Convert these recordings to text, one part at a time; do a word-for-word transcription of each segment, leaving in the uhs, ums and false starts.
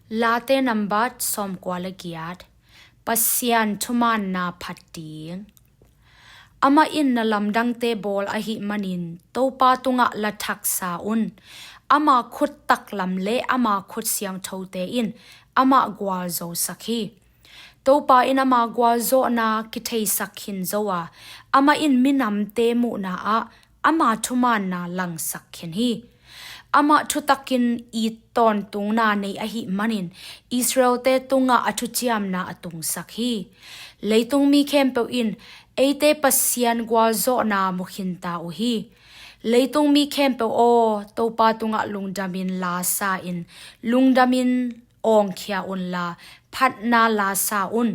Late nambat sawmkua le giat. Pasian thumaanna phat ding. Amah in na lamdangte bawl ahih manin Topa tungah la thaksa un. Ama khut taklam le ama khut siangthote in amah gualzosak hi. Topa in ama gualzawhna kitheisak khin zo a, amah in minamte muhna ah ama thumaanna langsak khin hi. Amah thutakin it tawntungna nei ahih manin Israelte tungah a thuciamna a tungsak hi. Leitung mi khempeuh in eite Pasian gualzawhna mu khinta uh hi. Leitung mi khempeuh aw, Topa tungah lungdamin la sa in, lungdamin awngkhia unla, phatna la sa un.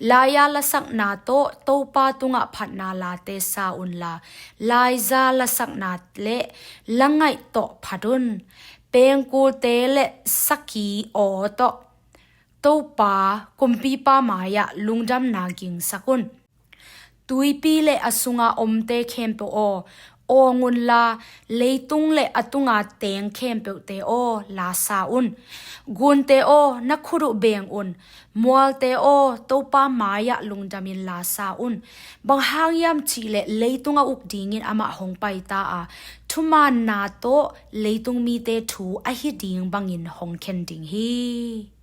Lai-a lasakna tawh Topa tungah phatna late sa unla, laiza lasakna le langaih tawh phat un. Pengkulte le saki aw tawh Topa kumpipa mai-ah lungdamna gingsak un. Tuipi le a sunga omte khempeuh aw, awng unla, leitung le a tunga teng khempeuhte aw, la sa un. Gunte aw, na khut uh beng un. Mualte aw, Topa mai-ah lungdamin la sa un. Bang hang hiam cihleh leitung a uk dingin amah hong paita a, thumaanna tawh leitung mite thu ahi ding bangin hong khen ding hi.